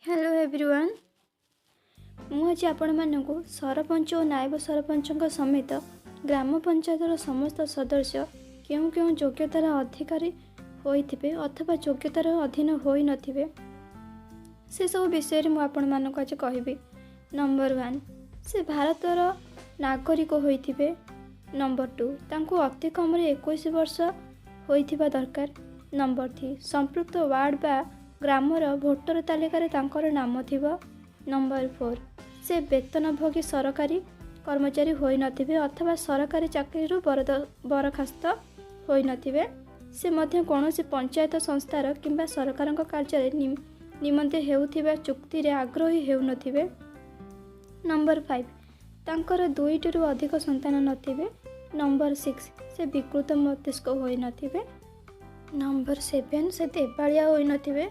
Hello everyone, ମୁଁ ଆଜି ଆପଣମାନଙ୍କୁ ସରପଞ୍ଚ ଓ ନାୟବ ସରପଞ୍ଚଙ୍କ ସମେତ ଗ୍ରାମ ପଞ୍ଚାୟତର ସମସ୍ତ ସଦସ୍ୟ କେଉଁ କେଉଁ ଯୋଗ୍ୟତାର ଅଧିକାରୀ ହୋଇଥିବେ ଅଥବା ଯୋଗ୍ୟତାର ଅଧୀନ ହୋଇନଥିବେ, ସେସବୁ ବିଷୟରେ ମୁଁ ଆପଣମାନଙ୍କୁ ଆଜି କହିବି। ନମ୍ବର 1, ସେ ଭାରତର ନାଗରିକ ହୋଇଥିବେ। ନମ୍ବର 2, ତାଙ୍କୁ ଅତି କମରେ 21 ବର୍ଷ ହୋଇଥିବା ଦରକାର। ନମ୍ବର 3, ସମ୍ପୃକ୍ତ ୱାର୍ଡ଼ ବା ଗ୍ରାମର ଭୋଟର ତାଲିକାରେ ତାଙ୍କର ନାମ ଥିବ। ନମ୍ବର 4, ସେ ବେତନଭୋଗୀ ସରକାରୀ କର୍ମଚାରୀ ହୋଇନଥିବେ ଅଥବା ସରକାରୀ ଚାକିରିରୁ ବରଖାସ୍ତ ହୋଇନଥିବେ। ସେ ମଧ୍ୟ କୌଣସି ପଞ୍ଚାୟତ ସଂସ୍ଥାର କିମ୍ବା ସରକାରଙ୍କ କାର୍ଯ୍ୟରେ ନିମନ୍ତେ ହେଉଥିବା ଚୁକ୍ତିରେ ଆଗ୍ରହୀ ହେଉନଥିବେ। ନମ୍ବର 5, ତାଙ୍କର ଦୁଇଟିରୁ ଅଧିକ ସନ୍ତାନ ନଥିବେ। ନମ୍ବର 6, ସେ ବିକୃତ ମସ୍ତିଷ୍କ ହୋଇନଥିବେ। ନମ୍ବର 7, ସେ ଦେବାଳିଆ ହୋଇନଥିବେ।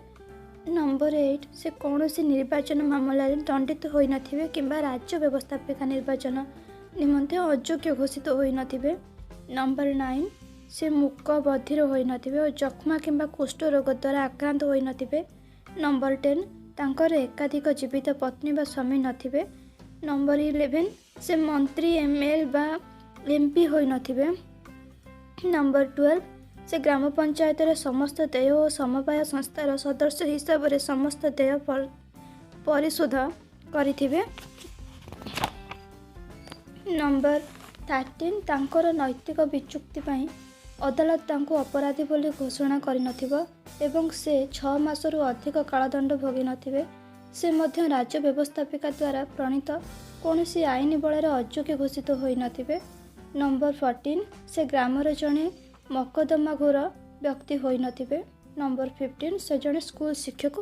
ନମ୍ବର 8, ସେ କୌଣସି ନିର୍ବାଚନ ମାମଲାରେ ଦଣ୍ଡିତ ହୋଇନଥିବେ କିମ୍ବା ରାଜ୍ୟ ବ୍ୟବସ୍ଥାପିକା ନିର୍ବାଚନ ନିମନ୍ତେ ଅଯୋଗ୍ୟ ଘୋଷିତ ହୋଇନଥିବେ। ନମ୍ବର 9, ସେ ମୂକ ବଧିର ହୋଇନଥିବେ ଓ ଯକ୍ଷ୍ମା କିମ୍ବା କୁଷ୍ଠ ରୋଗ ଦ୍ୱାରା ଆକ୍ରାନ୍ତ ହୋଇନଥିବେ। ନମ୍ବର 10, ତାଙ୍କର ଏକାଧିକ ଜୀବିତ ପତ୍ନୀ ବା ସ୍ୱାମୀ ନଥିବେ। ନମ୍ବର 11, ସେ ମନ୍ତ୍ରୀ, ଏମ୍ ଏଲ୍ ବା ଏମ୍ ପି ହୋଇନଥିବେ। ନମ୍ବର 12, ସେ ଗ୍ରାମ ପଞ୍ଚାୟତର ସମସ୍ତ ଦେୟ ଓ ସମବାୟ ସଂସ୍ଥାର ସଦସ୍ୟ ହିସାବରେ ସମସ୍ତ ଦେୟ ପରିଶୋଧ କରିଥିବେ। ନମ୍ବର 13, ତାଙ୍କର ନୈତିକ ବିଚ୍ୟୁତି ପାଇଁ ଅଦାଲତ ତାଙ୍କୁ ଅପରାଧୀ ବୋଲି ଘୋଷଣା କରିନଥିବ ଏବଂ ସେ 6 ମାସରୁ ଅଧିକ କାଳଦଣ୍ଡ ଭୋଗିନଥିବେ। ସେ ମଧ୍ୟ ରାଜ୍ୟ ବ୍ୟବସ୍ଥାପିକା ଦ୍ୱାରା ପ୍ରଣୀତ କୌଣସି ଆଇନ ବଳରେ ଅଯୋଗ୍ୟ ଘୋଷିତ ହୋଇନଥିବେ। ନମ୍ବର 14, ସେ ଗ୍ରାମର ଜଣେ ମକଦ୍ଦମାଖୋର ବ୍ୟକ୍ତି ହୋଇନଥିବେ। ନମ୍ବର 15, ସେ ଜଣେ ସ୍କୁଲ ଶିକ୍ଷକ।